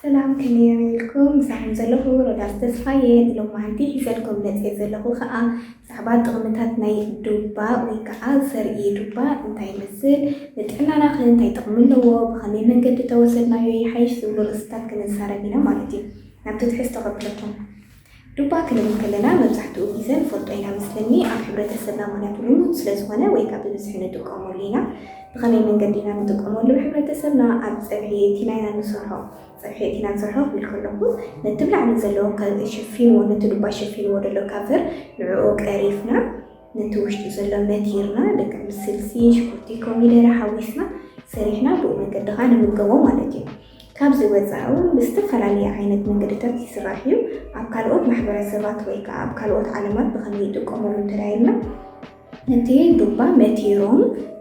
ሰላም፣ ከመይ ውዒልኩም? ምሳኹም ዘለኹ ሮዳስ ተስፋየ። ሎማዓንቲ ሒዘልኩም መፅየ ዘለኹ ከዓ ብዛዕባ ጥቕምታት ናይ ዱባ ወይ ከዓ ዘርኢ ዱባ እንታይ ይመስል፣ ንጥዕናና ከ እንታይ ጥቕሚ ኣለዎ፣ ብኸመይ መንገዲ ተወሰድናዮ ይሓይሽ ዝብሉ ርእስታት ክንዛረብ ኢና ማለት እዩ። ናብቲ ትሕዝቶ ከብለኩም። ዱባ ክንብል ከለና መብዛሕትኡ ግዜ ንፈልጦ ኢና መስለኒ፣ ኣብ ሕብረተሰብና ምኽንያቱ ልሙድ ስለ ዝኾነ ወይ ከዓ ብብዝሒ ንጥቀመሉ ኢና። ብኸመይ መንገዲ ኢና ንጥቀመሉ? ብሕብረተሰብና ኣብ ፀብሒ እቲ ናይና ንሰርሖ ፀብሒ እቲ ኢና ንሰርሖ ክብል ከለኹ፣ ነቲ ብላዕሊ ዘሎ ከ- ሸፊንዎ፣ ነቲ ዱባ ሸፊንዎ ዘሎ ካቨር ንዕኡ ቀሪፍና፣ ነቲ ውሽጡ ዘሎ መቲርና፣ ልክዕ ምስ ስልሲ፣ ሽጉርቲ፣ ኮሚደረ ሓዊስና ሰሪሕና ብኡ መንገዲ ከዓ ንምገቦ ማለት እዩ። ካብዚ ወፃኢ እውን ብዝተፈላለየ ዓይነት መንገድታት ይስራሕ እዩ። ኣብ ካልኦት ማሕበረሰባት ወይ ከዓ ኣብ ካልኦት ዓለማት ብኸመይ ይጥቀሙሉ እንተደኣ ኢልና፣ ነቲ ዱባ መቲሮም፣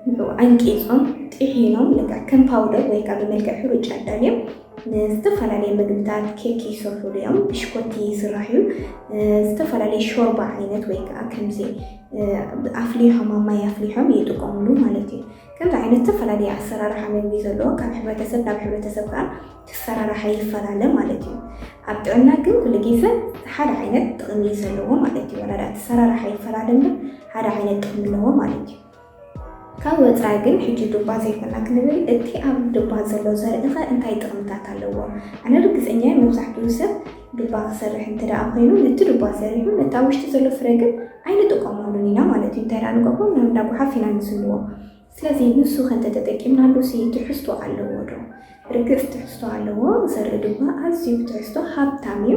ንዕኡ ኣንቂጾም፣ ጥሒኖም፣ ልክዕ ከም ፓውደር ወይ ከዓ ብመልክዕ ሕሩጭ ኣዳልዮም ንዝተፈላለየ ምግብታት፣ ኬክ ይሰርሑሉ እዮም፣ ብሽኮቲ ይስራሕ እዩ፣ እ፣ ዝተፈላለየ ሾርባ ዓይነት ወይ ከዓ ከምዚ፣ እ፣ ኣፍሊሖም፣ ኣብ ማይ ኣፍሊሖም ይጥቀሙሉ ማለት እዩ። ከምዚ ዓይነት ዝተፈላለየ ኣሰራርሓ ምግቢ ዘለዎ ካብ ሕብረተሰብ ናብ ሕብረተሰብ ከዓ እቲ ኣሰራርሓ ይፈላለ ማለት እዩ። ኣብ ጥዕና ግን ኩሉ ግዜ ሓደ ዓይነት ጥቕሚ እዩ ዘለዎ ማለት እዩ። ዋላ ደኣ እቲ ኣሰራርሓ ይፈላለ እምበር ሓደ ዓይነት ጥቕሚ ኣለዎ ማለት እዩ። ካብ ወፃኢ ግን ሕጂ ዱባ ዘይኮና ክንብል፣ እቲ ኣብ ዱባ ዘሎ ዘርኢ ኸ እንታይ ጥቕምታት ኣለዎ? ኣነ ርግፀኛ እየ መብዛሕትኡ ሰብ ዱባ ክሰርሕ እንተ ደኣ ኮይኑ ነቲ ዱባ ሰሪሑ ነቲ ኣብ ውሽጢ ዘሎ ፍረ ግን ኣይንጥቀመሉን ኢና ማለት እዩ። እንታይ ደኣ ንገብሮ? ናብ እንዳ ጓሓፍ ኢና ንስንዎ። ስለዚ ንሱ ከ እንተተጠቂምናሉ ሲ ትሕዝቶ ኣለዎ ዶ? ርግፅ ትሕዝቶ ኣለዎ። ዘርኢ ዱባ ኣዝዩ ብትሕዝቶ ሃብታም እዩ።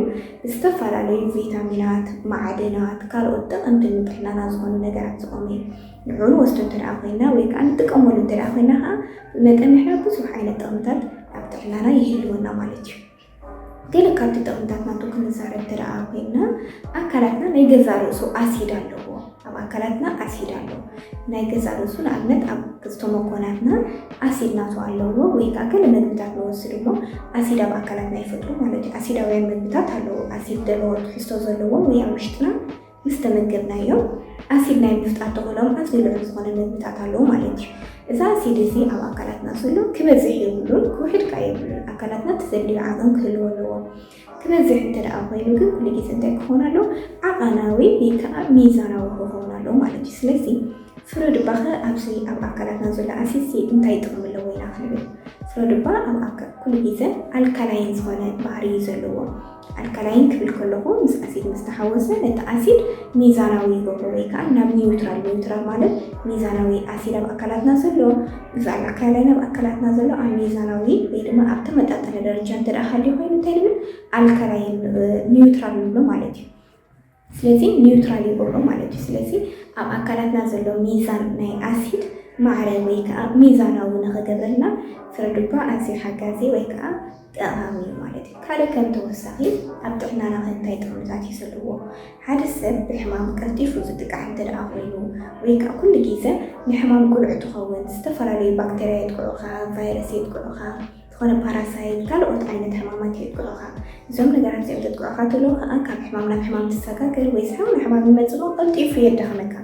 ዝተፈላለዩ ቪታሚናት፣ ማዕድናት፣ ካልኦት ጠቐምቲ ንጥዕናና ዝኾኑ ነገራት ዝቖመ እዩ። ንዕኡ ንወስዶ እንተ ደኣ ኮይና ወይ ከዓ ንጥቀመሉ እንተ ደኣ ኮይና ከዓ ብመጠን ንሕና ብዙሕ ዓይነት ጥቕምታት ኣብ ጥዕናና ይህልወና ማለት እዩ። ገለ ካብቲ ጥቕምታት ናቱ ክንዛረብ እንተ ደኣ ኮይና፣ ኣካላትና ናይ ገዛእ ርእሱ ኣሲድ ኣለዎ። ኣብ ኣካላትና ኣሲድ ኣሎ። ናይ ገዛእ ርእሱ ንኣብነት ኣብ ክልተ መኮናትና ኣሲድ ናቱ ኣለዎ፣ ወይ ከዓ ገለ ምግብታት ንወስድ እሞ ኣሲድ ኣብ ኣካላትና ይፈጥሩ ማለት እዩ። ኣሲዳውያን ምግብታት ኣለዉ። ኣሲድ ዘለዎ ትሕዝቶ ዘለዎም ወይ ኣብ ውሽጥና ምስ ተመገብናዮም ኣሲድ ናይ ምፍጣር ተኽእሎም ኣዝዩ ልዑል ዝኾነ ምግብታት ኣለዉ ማለት እዩ። እዚ ኣሲድ እዚ ኣብ ኣካላትና ዘሎ ክበዝሕ የብሉን፣ ክውሕድ ከኣ የብሉን። ኣካላትና እቲ ዘድልዮ ዓቐን ክህልዎ ኣለዎ። ክበዝሕ እንተ ደኣ ኮይኑ ግን ኩሉ ግዜ እንታይ ክኸውን ኣለዎ? ዓቐናዊ ወይ ከዓ ሚዛናዊ ክኸውን ኣለዎ ማለት እዩ። ስለዚ ፍረ ዱባኸ ኣብዚ ኣብ ኣካላትና ዘሎ ኣሲድሲ እንታይ ጥቕሚ ኣለዎ ኢና ክንብል? ፍረ ዱባ ኣብ ኣካ- ኩሉ ግዜ ኣልካላይን ዝኾነ ባህሪ እዩ ዘለዎ። ኣልካላይን ክብል ከለኹ ምስ ኣሲድ ምስ ተሓወሰ ነቲ ኣሲድ ሚዛናዊ ይገብሮ ወይ ከዓ ናብ ኒውትራል፣ ኒውትራል ማለት ሚዛናዊ ኣሲድ ኣብ ኣካላትና ዘሎ፣ እዚ ኣልካላይን ኣብ ኣካላትና ዘሎ ኣብ ሚዛናዊ ወይ ድማ ኣብ ተመጣጠነ ደረጃ እንተ ደኣ ሃልዩ ኮይኑ እንታይ ንብል? ኣልካላይን፣ እ፣ ኒውትራል ንብሎ ማለት እዩ። ስለዚ ኒውትራል ይገብሮ ማለት እዩ። ስለዚ ኣብ ኣካላትና ዘሎ ሚዛን ናይ ኣሲድ ማዕረ ወይ ከዓ ሚዛናዊ ንኽገብረልና ፍረ ዱባ ኣዝዩ ሓጋዚ ወይ ከዓ ጠቓሚ እዩ ማለት እዩ። ካልእ ከም ተወሳኺ ኣብ ጥዕናና ከ እንታይ ጥቕምታት እዩ ዘለዎ? ሓደ ሰብ ብሕማም ቀልጢፉ ዝጥቃዕ እንተ ደኣ ኮይኑ ወይ ከዓ ኩሉ ግዜ ንሕማም ቁልዑ ትኸውን፣ ዝተፈላለዩ ባክተርያ የጥቅዑኻ፣ ቫይረስ የጥቅዑኻ፣ ዝኾነ ፓራሳይት፣ ካልኦት ዓይነት ሕማማት የጥቅዑኻ። እዞም ነገራት እዚኦም ዘጥቅዑኻ ተለዉ ከዓ ካብ ሕማም ናብ ሕማም ትሰጋገር ወይ ዝሓወነ ሕማም ይመፅእ እሞ ቀልጢፉ የዳኽመካ።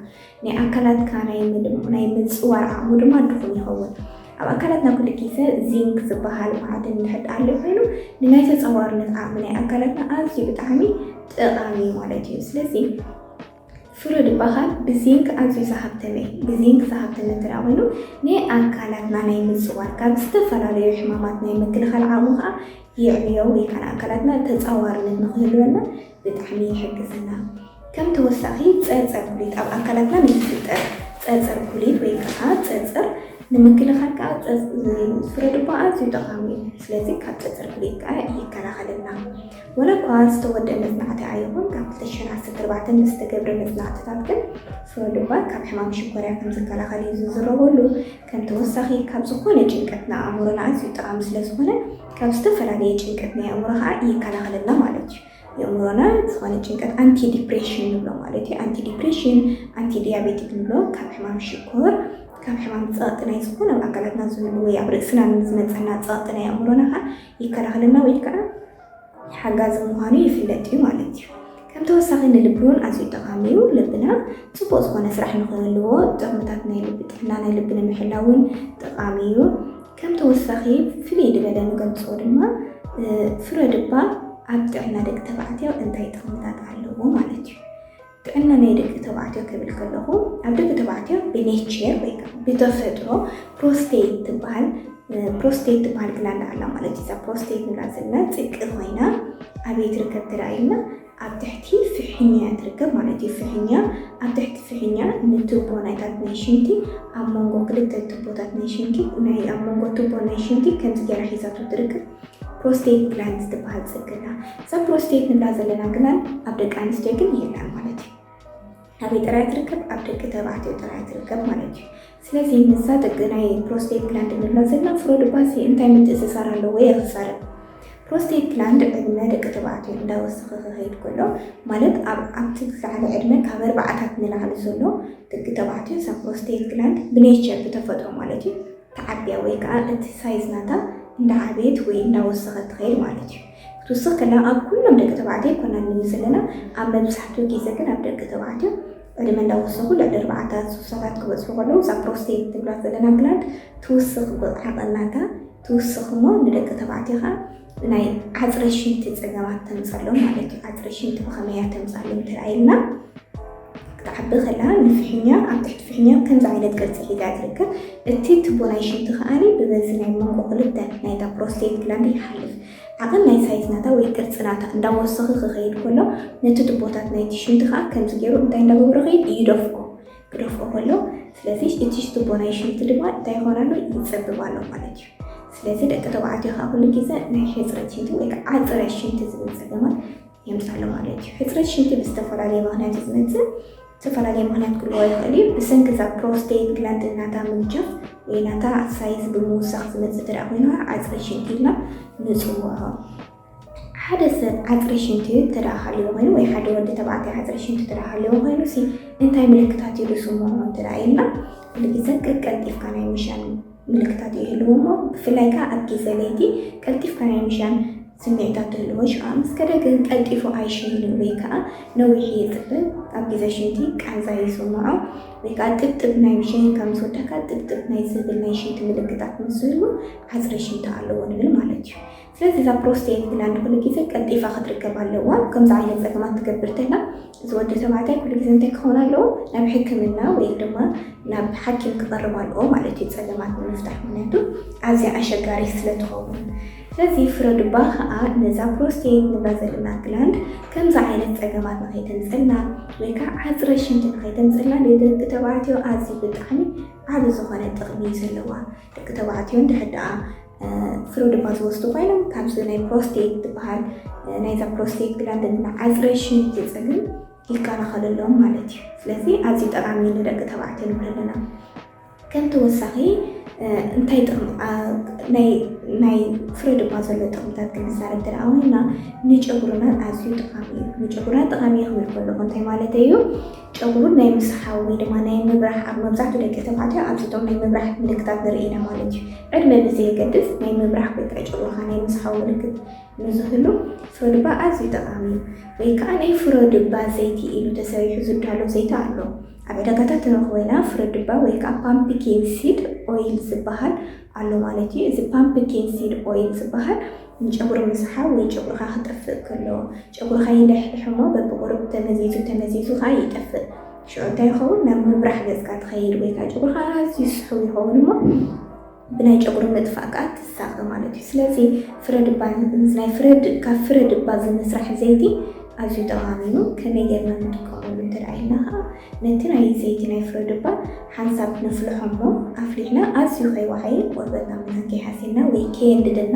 ናይ ኣካላትካ ናይ ምድ- ናይ ምፅዋር ዓቕሙ ድማ ድኹም ይኸውን። ኣብ ኣካላትና ኩሉ ግዜ ዚንክ ዝበሃል ማዕድን እንድሕር ደኣ ኣሎ ኮይኑ ንናይ ተፃዋርነት ዓቕሚ ናይ ኣካላትና ኣዝዩ ብጣዕሚ ጠቓሚ እዩ ማለት እዩ። ስለዚ ፍረ ዱባኻ ብዚንክ ኣዝዩ ዝሃብተመ እዩ። ብዚንክ ዝሃብተመ እንተ ደኣ ኮይኑ ናይ ኣካላትና ናይ ምፅዋር ካብ ዝተፈላለዩ ሕማማት ናይ ምክልኻል ዓቕሙ ከዓ የዕብዮ ወይ ከዓ ንኣካላትና ተፃዋርነት ንክህልወና ብጣዕሚ ይሕግዘና። ከም ተወሳኺ ፀፀር ኩሊት ኣብ ኣካላትና ንዝፍጠር ፀፀር ኩሊት ወይ ከዓ ፀፀር ንምክልኻል ከዓ ፀ- ፍረ ዱባ ኣዝዩ ጠቓሚ እዩ። ስለዚ ካብ ፀፀር ኩሊት ከዓ ይከላኸለልና። ወላ እኳ ዝተወደአ መፅናዕቲ ኣይኹን ካብ ክልተ ሽሕን ዓሰርተ ኣርባዕተን ዝተገብረ መፅናዕትታት ግን ፍረ ዱባ ካብ ሕማም ሽኮርያ ከም ዝከላኸል እዩ ዝዝረበሉ። ከም ተወሳኺ ካብ ዝኾነ ጭንቀት ንኣእምሮና ኣዝዩ ጠቓሚ ስለ ዝኾነ ካብ ዝተፈላለየ ጭንቀት ናይ ኣእምሮ ከዓ ይከላኸለልና ማለት እዩ። የእምሮና ዝኾነ ጭንቀት ኣንቲ ዲፕሬሽን ንብሎ ማለት እዩ። ኣንቲ ዲፕሬሽን፣ ኣንቲ ዲያቤቲክ ንብሎ ካብ ሕማም ሽኮር፣ ካብ ሕማም ፀቕጢ ናይ ዝኾነ ኣብ ኣካላትና ዝህሉ ወይ ኣብ ርእስና ንዝመፀና ፀቕጢ ናይ ኣእምሮና ከዓ ይከላኸለልና ወይ ከዓ ሓጋዚ ምዃኑ ይፍለጥ እዩ ማለት እዩ። ከም ተወሳኺ ንልቢ እውን ኣዝዩ ጠቓሚ እዩ። ልብና ፅቡቕ ዝኾነ ስራሕ ንኽህልዎ ጥቕምታት ናይ ልቢ ጥዕና ናይ ልቢ ንምሕላው እውን ጠቓሚ እዩ። ከም ተወሳኺ ፍልይ ዝበለ ንገልፆ ድማ ፍረ ድባ ኣብ ጥዕና ደቂ ተባዕትዮ እንታይ ጥቕምታት ኣለዎ ማለት እዩ? ጥዕና ናይ ደቂ ተባዕትዮ ክብል ከለኹ፣ ኣብ ደቂ ተባዕትዮ ብኔቸር ወይ ከዓ ብተፈጥሮ ፕሮስቴት ትበሃል ፕሮስቴት ትበሃል ግላንድ ኣላ ማለት እዩ። እዛ ፕሮስቴት ንብላ ዘለና ጽቂ ኮይና ኣበይ ትርከብ ተራእዩና? ኣብ ትሕቲ ፍሕኛ እያ ትርከብ ማለት እዩ። ፍሕኛ ኣብ ትሕቲ ፍሕኛ ንቱቦ ናይታት ናይ ሽንቲ ኣብ መንጎ ክልተ ቱቦታት ናይ ሽንቲ ናይ ኣብ መንጎ ቱቦ ናይ ሽንቲ ከምዚ ገይራ ሒዛቶ ትርከብ ፕሮስቴት ግላንድ ትበሃል ጽግና። እዛ ፕሮስቴት ንብላ ዘለና ግላንድ ኣብ ደቂ ኣንስትዮ ግን የላን ማለት እዩ። ኣበይ ጥራይ ትርከብ? ኣብ ደቂ ተባዕትዮ ጥራይ ትርከብ ማለት እዩ። ስለዚ ንሳ ደቂ ናይ ፕሮስቴት ግላንድ ንብላ ዘለና ፍረ ድባሲ እንታይ ምትእስሳር ኣለዎ? የኽሳርን ፕሮስቴት ግላንድ ዕድመ ደቂ ተባዕትዮ እንዳወሰኸ ክኸይድ ከሎ ማለት ኣብ ኣብቲ ዝለዓለ ዕድመ ካብ ኣርባዓታት ንላዕሊ ዘሎ ደቂ ተባዕትዮ እዛ ፕሮስቴት ግላንድ ብኔቸር ብተፈጥሮ ማለት እዩ ተዓብያ ወይ ከዓ እቲ ሳይዝ ናታ እንዳዓበየት ወይ እንዳወሰኸት ትኸይድ ማለት እዩ። ክትውስኽ ከላ ኣብ ኩሎም ደቂ ተባዕትዮ ኣይኮናን ንብል ዘለና፣ ኣብ መብዛሕትኡ ግዜ ግን ኣብ ደቂ ተባዕትዮ ዕድመ እንዳወሰኹ ልዕሊ ኣርባዓታት ሱሳታት ክበፅሑ ከለዉ እዛ ፕሮስቴት ትብላ ዘለና ግላንድ ትውስኽ ብዓቐን ናታ ትውስኽ እሞ ንደቂ ተባዕትዮ ከዓ ናይ ዓፅረ ሽንቲ ፀገማት ተምፀሎም ማለት እዩ። ዓፅረ ሽንቲ ብኸመይ እያ ተምፃሎም ተራእዩና ክትዓቢ ከላ ንፍሕኛ ኣብ ትሕቲ ፍሕኛ ከምዚ ዓይነት ቅርፂ ሒዛ ትርከብ። እቲ ትቦ ናይ ሽንቲ ከዓኒ ብበዚ ናይ መንጎ ክልተ ናይታ ፕሮስቴት ግላንድ ይሓልፍ። ዓቐን ናይ ሳይዝ ናታ ወይ ቅርፂ ናታ እንዳወሰኺ ክኸይድ ከሎ ነቲ ትቦታት ናይቲ ሽንቲ ከዓ ከምዚ ገይሩ እንታይ እንዳገበሮ ከይድ ይደፍኦ ክደፍኦ ከሎ ስለዚ እቲ ትቦ ናይ ሽንቲ ድማ እንታይ ይኾን ኣሎ ይፀብብ ኣሎ ማለት እዩ። ስለዚ ደቂ ተባዕትዮ ከዓ ኩሉ ግዜ ናይ ሕፅረት ሽንቲ ወይ ከዓ ዓፅረ ሽንቲ ዝብል ፀገማት የምፅኣሉ ማለት እዩ። ሕፅረት ሽንቲ ብዝተፈላለየ ምክንያት እዩ ዝመፅእ። ዝተፈላለየ ምክንያት ክህልዎ ይኽእል እዩ። ብሰንኪ እዛ ፕሮስቴት ግላንድ ናታ ምንጃፍ ወይ ናታ ሳይዝ ብምውሳኽ ዝመፅእ እንተ ደኣ ኮይኑ ከዓ ዓፅረት ሽንቲ ኢልና ንፅውዖ። ሓደ ሰብ ዓፅረት ሽንቲ እንተ ደኣ ሃልዎ ኮይኑ ወይ ሓደ ወዲ ተባዕታይ ዓፅረት ሽንቲ እንተ ደኣ ሃልዎ ኮይኑ ሲ እንታይ ምልክታት እዩ ዝስምዖ እንተ ደኣ ኢልና ኩሉ ግዜ ቀልጢፍካ ናይ ምሻን ምልክታት ይህልዎ እሞ ብፍላይ ከዓ ኣብ ግዜ ለይቲ ቀልጢፍካ ናይ ምሻን ስምዒታት ትህልዎ ሽዓ ምስ ከደ ግን ቀልጢፉ ኣይሽንን ወይ ከዓ ነዊሕ ይፅበ ኣብ ግዜ ሽንቲ ቃንዛ ይስምዖ ወይ ከዓ ጥብጥብ ናይ ምሸን ከም ዝወዳካ ጥብጥብ ናይ ዝብል ናይ ሽንቲ ምልክታት ምስ ዝህሉ ዓፅረ ሽንቲ ኣለዎ ንብል ማለት እዩ። ስለዚ እዛ ፕሮስቴት ግላንድ ኩሉ ግዜ ቀልጢፋ ክትርከብ ኣለዋ። ከምዚ ዓይነት ፀገማት ትገብር ተላ እዚ ወዲ ተባዕታይ ኩሉ ግዜ እንታይ ክኸውን ኣለዎ ናብ ሕክምና ወይ ድማ ናብ ሓኪም ክቐርብ ኣለዎ ማለት እዩ ፀገማት ንምፍታሕ ምክንያቱ ኣዝያ ኣሸጋሪት ስለ ትኸውን። ስለዚ ፍረ ዱባ ከዓ ነዛ ፕሮስቴት ንብላ ዘለና ግላንድ ከምዚ ዓይነት ፀገማት ንኸይተምፀልና ወይ ከዓ ዓፅረ ሽንቲ ንኸይተምፀልና ንደቂ ተባዕትዮ ኣዝዩ ብጣዕሚ ዓቢ ዝኾነ ጥቕሚ እዩ ዘለዋ። ደቂ ተባዕትዮ እንድሕር ደኣ ፍረ ዱባ ዝወስዱ ኮይኖም ካብዚ ናይ ፕሮስቴት ዝበሃል ናይዛ ፕሮስቴት ግላንድ ንዓፅረ ሽንቲ ፀገም ይከላኸለሎም ማለት እዩ። ስለዚ ኣዝዩ ጠቓሚ እዩ ንደቂ ተባዕትዮ ንብል ኣለና። ከም ተወሳኺ እንታይ ጥቕሚ ናይ ፍረ ዱባ ዘሎ ጥቕምታት ክንዛረብ ተደኣ ኮይና ንጨጉርና ኣዝዩ ጠቓሚ እዩ። ንጨጉርና ጠቓሚ እዩ ክብል ከለኹ እንታይ ማለት እዩ? ጨጉሩ ናይ ምስሓው ወይ ድማ ናይ ምብራህ ኣብ መብዛሕትኡ ደቂ ተባዕትዮ ኣብዚቶም ናይ ምብራህ ምልክታት ንርኢ ኢና ማለት እዩ። ዕድመ ብዘየገድስ ናይ ምብራህ ወይ ከዓ ጨጉርኻ ናይ ምስሓው ምልክት ንዝህሉ ፍረ ዱባ ኣዝዩ ጠቓሚ እዩ። ወይ ከዓ ናይ ፍረ ዱባ ዘይቲ ኢሉ ተሰሪሑ ዝዳሎ ዘይቲ ኣሎ። ኣብ ዕዳጋታት ትረኽቦ ኢና ፍረ ዱባ ወይ ከዓ ፓምፕኪን ሲድ ኦይል ዝበሃል ኣሎ ማለት እዩ። እዚ ፓምፕኪን ሲድ ኦይል ዝበሃል ንጨጉሪ ምስሓው ወይ ጨጉርኻ ክጠፍእ ከሎ ጨጉርኻ ይልሕልሕ እሞ በብቁሩብ ተመዚዙ ተመዚዙ ከዓ ይጠፍእ። ሽዑ እንታይ ይኸውን ናብ ምብራሕ ገፅካ ትኸይድ ወይ ከዓ ጨጉርኻ ኣዝዩ ስሕው ይኸውን እሞ ብናይ ጨጉሪ ምጥፋእ ከዓ ትሳቐ ማለት እዩ። ስለዚ ፍረ ድባ ናይ ፍረ ካብ ፍረ ድባ ዝምስራሕ ዘይቲ ኣዝዩ ጠቓሚ እዩ። ከመይ ጌርና ንጥቀመሉ እንተ ደኣ ኢልና ከዓ ነቲ ናይ ዘይቲ ናይ ፍረ ድባ ሓንሳብ ነፍልሖ እሞ ኣፍሊሕና ኣዝዩ ከይወዓየ ቆርበትና ምናን ከይሃስየና ወይ ከየንድደና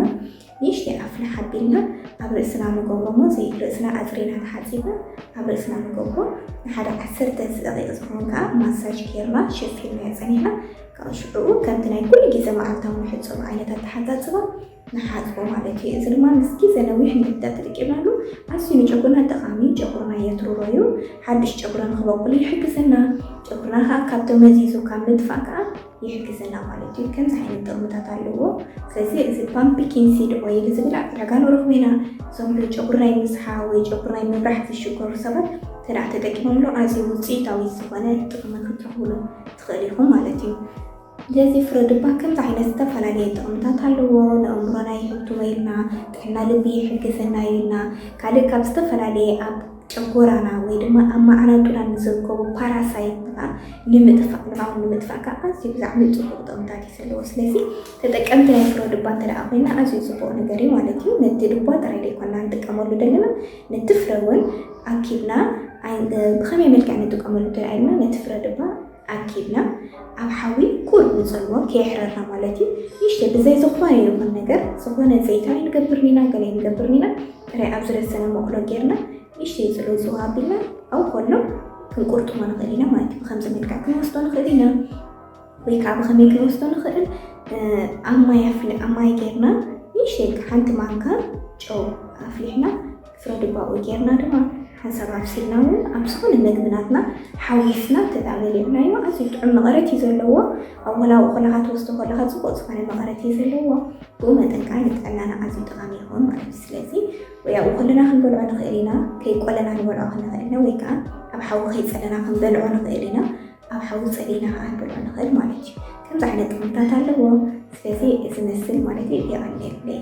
ንእሽተይ ኣፍልሕ ኣቢልና ኣብ ርእስና ንገብሮ እሞ ዘይ ርእስና ኣፅሪና ተሓፂብና ኣብ ርእስና ንገብሮ ንሓደ ዓሰርተ ደቂቕ ዝኸውን ከዓ ማሳጅ ጌርና ሸፊንና ፀኒሕና ካብ ሽዑኡ ከምቲ ናይ ኩሉ ግዜ መዓልታዊ ንሕፀቦ ዓይነት ኣተሓፃፅባ ንሓፅቦ ማለት እዩ። እዚ ድማ ምስ ግዜ ነዊሕ እንድሕር ተጠቂምናሉ ኣዝዩ ንጨጉርና ጠቓሚ ጨጉርና የትርሮ እዩ። ሓድሽ ጨጉሪ ንክበቁል ይሕግዘና። ጨጉርና ከዓ ካብ ተመዚዙ ካብ ምጥፋእ ከዓ ይሕግዘና ማለት እዩ። ከምዚ ዓይነት ጥቕምታት ኣለዎ። ስለዚ እዚ ፓምፕኪን ሲድ ኦይል ዝብል ኣብ ዕዳጋ ንረኽቦ ኢና። እዞም ብጨጉሪ ናይ ምስሓ ወይ ጨጉሪ ናይ ምብራሕ ዝሽገሩ ሰባት እንተ ደኣ ተጠቂሞምሉ ኣዝዩ ውፅኢታዊ ዝኾነ ጥቕሚ ክትረኽብሉ ትኽእል ኢኹም ማለት እዩ። ስለዚ ፍረ ዱባ ከምዚ ዓይነት ዝተፈላለየ ጥቕምታት ኣለዎ። ንኣእምሮና ይህብትሞ ኢልና፣ ጥዕና ልቢ ይሕግዘና ኢልና፣ ካልእ ካብ ዝተፈላለየ ኣብ ጨጎራና ወይ ድማ ኣብ መዓናጡና ንዝርከቡ ፓራሳይት ከዓ ንምጥፋእ፣ ንዕኦም ንምጥፋእ ከዓ ኣዝዩ ብዛዕሚ ፅቡቅ ጥቕምታት እዩ ዘለዎ። ስለዚ ተጠቀምቲ ናይ ፍረ ዱባ እንተ ደኣ ኮይና ኣዝዩ ፅቡቅ ነገር እዩ ማለት እዩ። ነቲ ዱባ ጥራይ ዘይኮና ንጥቀመሉ ዘለና፣ ነቲ ፍረ እውን ኣኪብና ኣይ- ብኸመይ መልክዕ ንጥቀመሉ እንተ ደኣ ኢልና፣ ነቲ ፍረ ዱባ ኣኪብና ኣብ ሓዊ ቁሩብ ንፀልዎ፣ ከየሕረርና ማለት እዩ። ንእሽተይ ብዘይ ዝኾነ ይኹን ነገር፣ ዝኾነ ዘይታ ኣይንገብርን ኢና፣ ገለ ኣይንገብርን ኢና። ጥራይ ኣብ ዝረሰነ መቑሎ ጌርና ንእሽተይ ፅሎ ፅዋ ኣቢልና ኣብኡ ከሎ ክንቁርጥሞ ንኽእል ኢና ማለት እዩ። ብኸምዚ መልክዕ ክንወስዶ ንኽእል ኢና። ወይ ከዓ ብኸመይ ክንወስዶ ንኽእል? ኣብ ማይ ኣፍሊ- ኣብ ማይ ጌርና ንእሽተይ ሓንቲ ማንካ ጨው ኣፍሊሕና ፍረ ድባኡ ጌርና ድማ ሓንሳብ ኣብሲልና እውን ኣብ ዝኾነ መግብናትና ሓዊስና እንተ ደኣ በሊዕናዮ ኣዝዩ ጥዑም መቐረት እዩ ዘለዎ። ኣብ ወላ ኣብኡ ከለኻ ትወስዶ ከለኻ ጽቡቕ ዝኾነ መቐረት እዩ ዘለዎ። ብኡ መጠን ከዓ ንጥዕናና ኣዝዩ ጠቓሚ ይኸውን ማለት እዩ። ስለዚ ወይ ኣብኡ ከለና ክንበልዖ ንኽእል ኢና፣ ከይቆለና ንበልዖ ክንኽእል ኢና፣ ወይ ከዓ ኣብ ሓዊ ከይጸለና ክንበልዖ ንኽእል ኢና፣ ኣብ ሓዊ ጸሊና ከዓ ክንበልዖ ንኽእል ማለት እዩ። ከምዚ ዓይነት ጥቕምታት ኣለዎ። ስለዚ እዚ መስል ማለት እዩ የቐንየለይ።